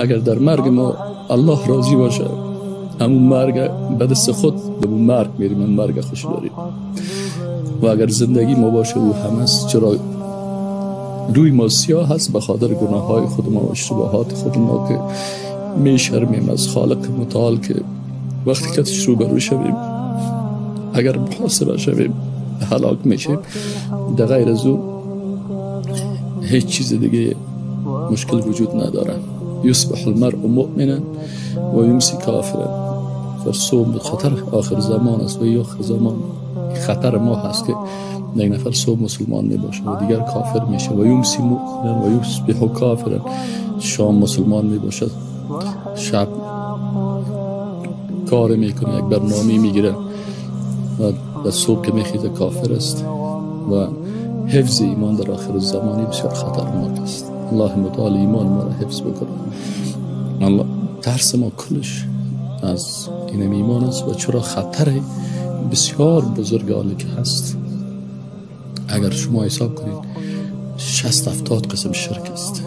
اگر در مرگ ما الله راضی باشه، همون مرگ به دست خود به اون مرگ میریم، اون مرگ خوش داریم. و اگر زندگی ما باشه او هم است. چرا روی ما سیاه هست؟ به خاطر گناه های خود ما و اشتباهات خود ما که می شرمیم از خالق متعال، که وقتی که روبرو شویم اگر محاسبه شویم هلاک میشیم. در غیر از او هیچ چیز دیگه مشکل وجود نداره. یصبح المرء مؤمنا و یمسی کافرا. صبح خطر آخر زمان است و آخر زمان خطر ما هست که یک نفر صبح مسلمان می باشه و دیگر کافر میشه، و یمسی مؤمنا و یصبح کافرا. شام مسلمان می باشد، شب کار میکنه، یک برنامه میگیره و در صبح که میخیزه کافر است. و حفظ ایمان در آخر زمانی بسیار خطرناک است. الله متعال ایمان ما را حفظ بکنه. الله ترس ما کلش از این ایمان است. و چرا خطر بسیار بزرگ آله که هست، اگر شما حساب کنید 60-70 قسم شرک است.